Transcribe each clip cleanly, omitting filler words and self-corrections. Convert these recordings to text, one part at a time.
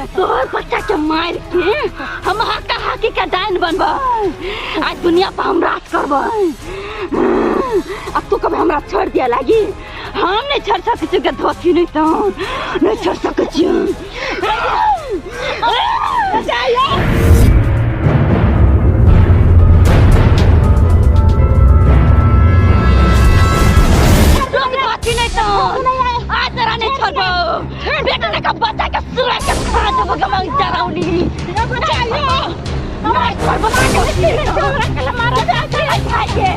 तोहर बच्चा के मार के हम हक्का हाकी के डाइन बनबै। आज दुनिया पर हम राज करबै। अब तू कभी हमरा छोड़ दिया लागी? हम नहीं छोड़ सकै छियौ के धोती नहीं तो नहीं छोड़ सकै छियौ। धोती नहीं तो आज तोरा नहीं छोड़बौ। बेटा ने का बच्चा के सुरा के खा देबो के मांग डराउनी। नहीं छोड़बो हमरा के मारा जा खाए के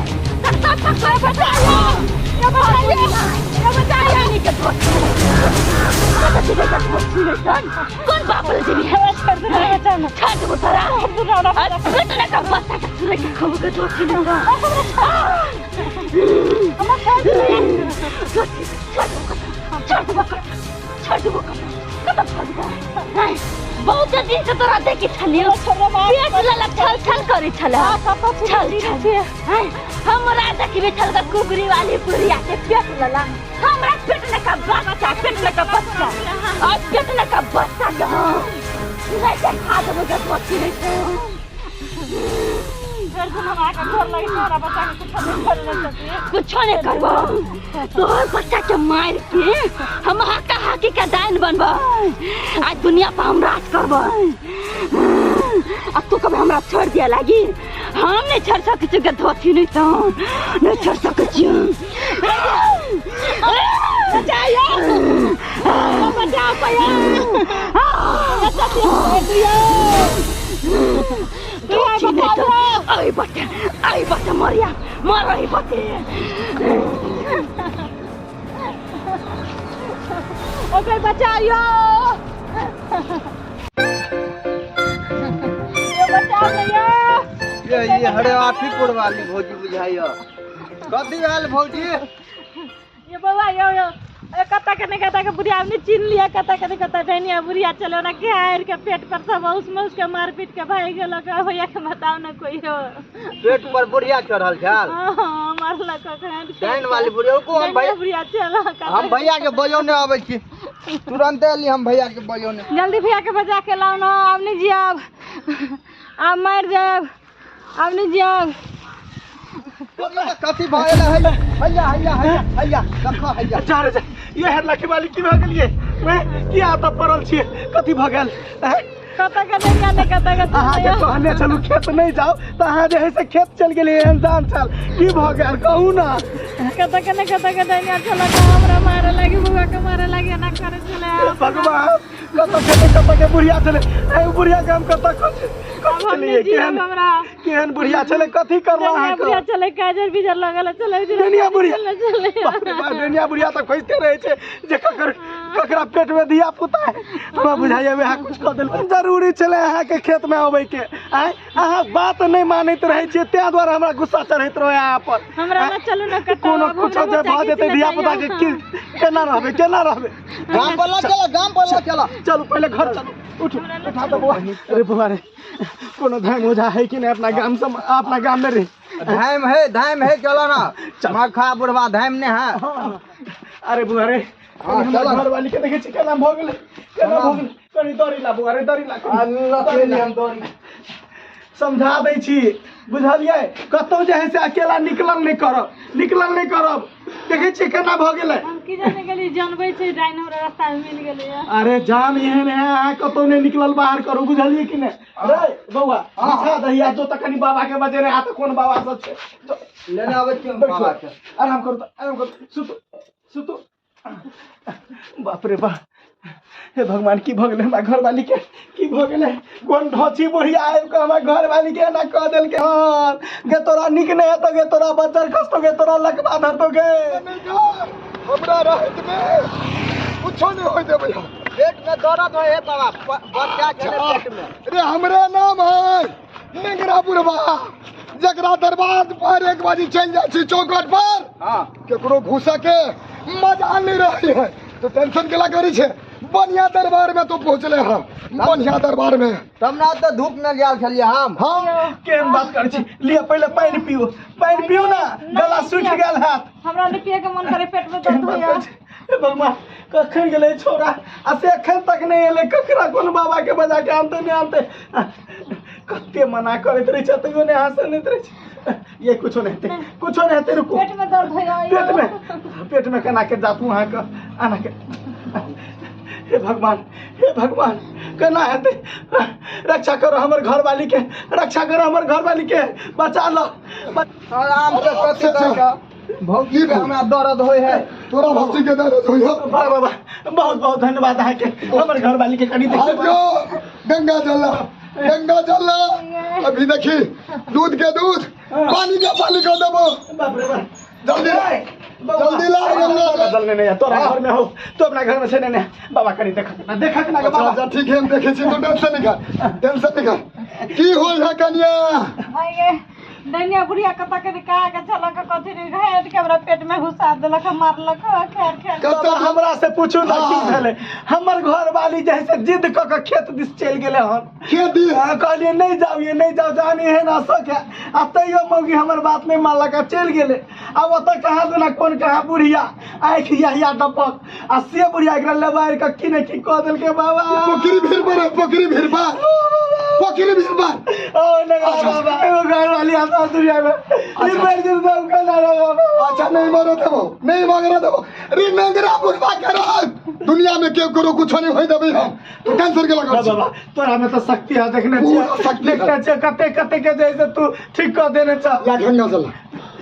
सब पकड़ बचाओ कौन बाप रे जीवी है छोड़ दे तोरा बेटा का बच्चा के सुरा के खबो के धोती नहीं बहुत दिन से तोरा देखी छलियो, पेट ललक छल छल करे छल छल छल। हमरा देखबे छल का कुबरी वाली पुरिया के पेट लला। हमरा पेट न का बच्चा, पेट न का बच्चा और पेट न का बच्चा के नहीं के खा देबो के बच्ची नहीं तो। कुछो नहीं करबो। तोहर बच्चा के मार के हम हक्का हाकी के डाइन बनबै। आज दुनिया पर हम राज करबै। अब तू कभी हमरा छोड़ दिया लागी? हम नहीं छोड़ सकै छियौ के धोती नहीं तो नहीं छोड़ सकै छियौ। आई बटे आई बटे मरिया मर आई बटे। ओकर बचाइयो, ये बचाओ भैया। ये हरे आठीपुर वाली भौजी बुझाइयो। कथी भेल भौजी? ये बउआ यो यो कत्ता के नहीं कत्ता के बुढ़िया हमने छीन लिया, कत्ता के नहीं कत्ता डैनिया बुढ़िया चलो ना के आयर के पेट पर सब उसमें उसके मार पीट के भाग गेल। भैया के बताओ ना कोई हो। पेट पर बुढ़िया चढ़ल छल? हां मारलक डैन वाली बुढ़िया को। हम भैया बुढ़िया चलो हम भैया के बजौने आबै छी, तुरंत एली हम भैया के बजौने। जल्दी भैया के बजा के लाओ ना। आब नहीं जियाब, आब मर जाब, आब नहीं जियाब। कथी भऽ गेलै? हैया हैया हैया हैया देखो हैया। जा रे जा, ये हर लखी वाली की भऽ गेलियै? किया तऽ पड़ल छियै? कथी भऽ गेल? कतऽ के नहीं जाने कतऽ के। अहाँ के कहने छलहुँ खेत नहीं जाओ तऽ अहाँ जे है से खेत चलि गेलियै। एहन छल की भऽ गेल कहू ना? कतऽ के नहीं कतऽ के डैनिया छलक, हमरा मारे लागी, बउआ के मारे लागी, एना करे छलै। भगवान, कतऽ के नहीं कतऽ के बुढ़िया छलै। ए बुढ़िया के हम कतऽ खोज छलियै? केहन केहन बुढ़िया छलै? कथी करला अहाँ? बुढ़िया छलै काजर बिजर लगल छलै। डैनिया बुढ़िया, डैनिया बुढ़िया तऽ खोजिते रहै छै जे ककर ककरा पेट में धिया पुता है। हमरा बुझाइए वएह कुछ कऽ देलकै। जरूरी छलै अहाँके खेत में अबै के? आँय, अहाँ बात नहि मानैत रहै छियै, ताहि दुआरे हमरा गुस्सा चढ़ैत रहै अहाँ पर। हमरा ना चलू ना कतौ। कोनो कुछो जे भऽ जेतै धिया पुता के, की केना रहबै, केना रहबै? गाम पर लऽ चलो, गाम पर लऽ चलो। चलू पहिले घर चलू। उठू, उठा दो बौआ। अरे बौआ रे, कोनो धाम ओझा है कि नहीं अपना गाम सब अपना गाम में रे? धाम है, धाम है, चलो ना। मखा बुढ़वा धाम ने है। अरे बौआ रे, घर वाली के देखे छी केना भऽ गेलै, केना भऽ गेलै। कनि दौड़ी ला बौआ रे, दौड़ी ला। हम दौड़ी समझा दै छी, बुझलियै? कतौ जे है से अकेला निकलल नहि करब, निकलल नहि करब। देखै छियै केना भऽ गेलै। हम की जाने गेली जानबै छै डाइन हमरा रास्ता में मिल गेलै। अरे जान एहन है, अहाँ कतौ नहि निकलल बाहर करू, बुझलियै कि नहि? रे बौआ, बिछा दही आ जो तऽ कनि बाबा के बजेने आ। तऽ कोन बाबा सब छै? लेने आबै छी बाबा के। आराम करू तऽ, आराम करू। सुतू सुतू। बाप रे बाप, हे भगवान, की भऽ गेलै हमरा घरवाली के? की भऽ गेलै? कोन ढोची बुढ़िया आबि कऽ हमरा घरवाली के एना कऽ देलकै हन? गे तोरा नीक नहि हेतौ गे, तोरा बच्चर खसतौ गे, तोरा लकवा धरतौ गे। हमरा रहैत में कुछो नहीं होय देबै हम। पेट में दर्द होय है बाबा, बच्चा छलै पेट में। रे हमरे नाम है नेंगरा बुढ़वा, जकरा दरबार पर 1 बजे चलि जाइ छी चौखट पर। हाँ। केकरो घुसा के मजा नहीं रही है तो टेंशन केला करी छे? बढ़िया दरबार में तो पहुंचले हम, बढ़िया दरबार में। तब ना तो धूप में गेल छलियै हम। हाँ। केहन बात करै छी? लिअ पहिले पानि पिउ, पानि पिउ ना, गला सुखि गेल हैत। हमरा नहि पिए के मन करे, पेट में दर्द होइया। हे भगवान कखन गेलै छोरा आ से एखन तक नहि एलै। ककरा कोन बाबा के बजा के आनतै नहि आनतै। कते मना करैत रहै छै तैयो नहि अहाँ सुनैत रहै छै। ये कुछो नहि हेतै, कुछो नहि हेतै, रुकू। पेट में दर्द होइए। पेट में केना के जातू अहाँके आना के। हे भगवान, हे भगवान केना हेतै? रक्षा करो हमर घरवाली के, रक्षा करो हमर घरवाली के, बचा लो। आराम से कथी दऽ भौजी के हमरा दर्द होइ है। तोरा भौजी के दर्द होइ है। बाबा बहुत बहुत धन्यवाद अहाँके, हमर घरवाली के कनि देखियौ। गंगा जल, गंगा जल अभी देखी दूध के दूध पानी के पानी कर देबो। बाप रे बाप, जल्दी जल्दी ला गंगा जल। नहीं नहीं तोरा घर में हो, तो अपना घर में से नहीं नहीं। बाबा कनि देख ना, देख ना बाबा। अच्छा ठीक है, हम देखे छी, तो टेंशन नहीं कर, टेंशन नहीं कर। की होल है कन्या? दैनिया बुढ़िया कता के कहा के चलक कथी नहीं घाट के हमरा पेट में घुसा देलक, मारलक। खैर खैर कत हमरा से पूछू ना की भेलै। हमर घर वाली जैसे जिद क के खेत दिस चलि गेलै हन। खेत दिस? हां कहलियै नहीं जाउ, ये नहीं जाउ, जान एहन असक है। आ तैयो मौगी हमर बात नहीं मानलक आ चलि गेलै। आब ओतऽ कहाँ दुना कोन कहाँ बुढ़िया आँखि यहिया डपक आ से बुढ़िया एकरा लेबारि के की ने की कऽ देलकै बाबा। पोखरी भीड़ पर, पोखरी भीड़ पर, पोखरी भीड़ पर। ओ नगरा बाबा, एगो घर वाली आता दुनिया में ये मर गेल बाबा, केना रे बाबा। अच्छा नहीं मरो देबो, नहीं मरो देबो रे नगरा बुढ़वा के रह दुनिया में के करो कुछ नहीं होई देबै हम। तू कैंसर के लगा बाबा, तोरा में तो शक्ति है, देखने छियै, देखने छियै कते कते के जैसे तू ठीक कऽ देने छ। ला गंगा जल,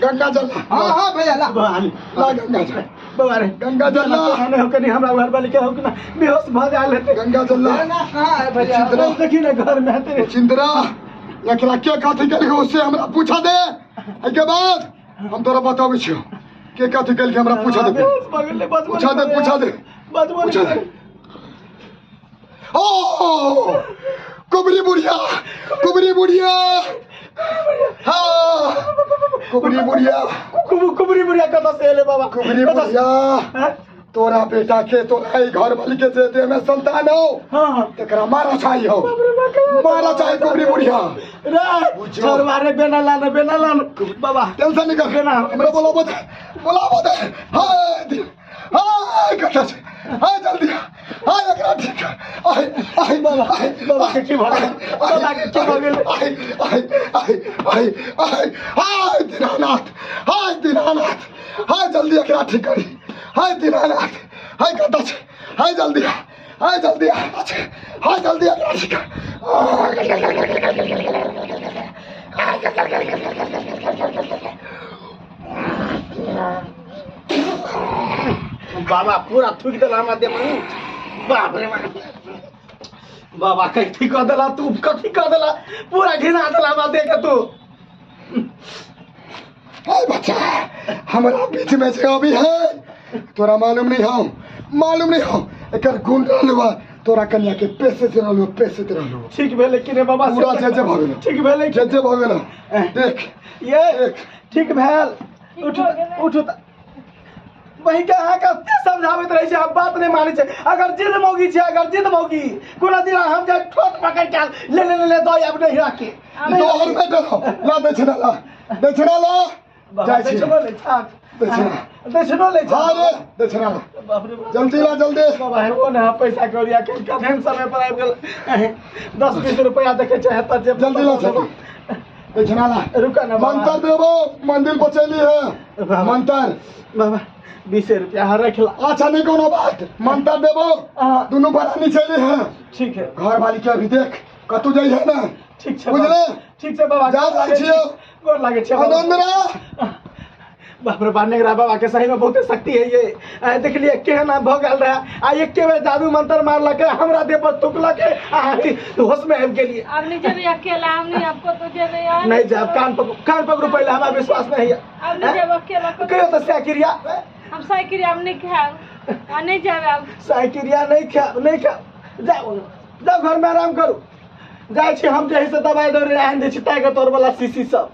गंगा जल। हां हां भैया ला ला गंगा जल बाबा रे, गंगा जल ला। नहीं हो कनी हमरा घर वाली के हो कि ना बेहोश भ जाल हेतै। गंगा जल ला ना। कहां है भैया? देखी ना घर में हेतै। चिंद्रा एकरा के कथी केलकै उससे हमरा पूछा दे। एहिके बाद हम तोरा बताबै छियौ के कथी केलकै, हमरा पूछा दे, पूछा दे, पूछा दे, पूछा दे। ओ कुबरी बुढ़िया, कुबरी बुढ़िया, हाँ कुबरी बुढ़िया, कुबरी बुढ़िया कतऽ से एलै बाबा? कुबरी बुढ़िया तोरा बेटा के, तोरा घर वाली के जे देह में संतान हो तकरा मारा चाही हो, मारा चाही कुबरी बुढ़िया। रे छोड़वा रे, बेना लान, बेना लान बाबा, टेंशन नहीं कर, हमरा बोलाबो दे, बोलाबो दे। हाय हाय कथा छै, हाय जल्दी हाय एकरा ठीक आय आय बाबा। बाबा के की भऽ गेल? बाबा के की भऽ गेल? आय आय आय आय आय हाय दीनानाथ, हाय दीनानाथ, हाय जल्दी एकरा ठीक करी। हाय दीनानाथ, हाय कथा छै, हाय जल्दी, हाय जल्दी, हाय जल्दी एकरा ठीक कर। बाबा पूरा थूक देला हमरा देह में। बाप रे बाप, बाबा कथी कऽ देला तू, कथी कऽ देला, पूरा घिना देला हमरा देह के तू। हाय बच्चा, हमरा बीच में से अभी है, तोरा मालूम नहीं हो, मालूम नहीं हो एकर गुण रहलू, तोरा कन्या के पैसे से रहलू, पैसे से रहलू। ठीक भेलै कि ने बाबा? पूरा जे जे भऽ गेल, ठीक भेलै जे जे भऽ गेल। देख ये ठीक भेल। उठू उठू वही के अहाँके कते समझाबैत रहै छै, हम बात नहि मानै छै। अगर जिद मौगी छै, अगर जिद मौगी कोनो दिन हम जे ठोक पकड़ के ले ले ले दो आब नहीं राखे तोहर में देखो ला दै छै ना, ला दै छै ना, ला जाइ छी दै छै ना, ले हां रे दै छै ना, बाप रे बाप, जल्दी ला जल्दी। बाबा हे ओ ने पैसा कौड़िया के कखन समय पर आबि गेल। 10-20 रुपया देखै छै हेतऽ जे जल्दी ला दै छै ना, ला रुका ना मंत्र देबो, मंदिर पर चली है मंत्र बाबा 20 रुपया हाँ रख ला। अच्छा नहीं कोनो बात, मंत्र देबो, दोनों बरानी चली है। ठीक है, घर वाली के अभी देख कतू जाइ है ना। ठीक छै बुझले? ठीक छै बाबा, जा जाइ छियौ, गोर लागै छै। आनंद रह। बाप रे बाप, नेगरा बाबा के सही में बहुते शक्ति है ये। देखलिए केहन भऽ गेल रहे आ एके बेर जादू मंत्र मारलकै, हमरा देह पर थुकलकै आ होश में आबि गेलियै। अब नहीं जेबै अकेला, हम नहीं आपको तो जेबै यार। नहीं जाब, कान पकड़ू पहिले, हमरा विश्वास नहीं है। अब नहीं जेबै अकेला। कहियो तऽ साइकिरिया, हम साइकिरिया हम नहीं खाएब, आ नहीं जाबे अब। साइकिरिया नहीं खाएब, नहीं खाएब। जाओ जाओ घर में आराम करू। जाइ छी हम जे से दवाइ दौड़े आनि दै छी ताकतवर वाला शीशी सब।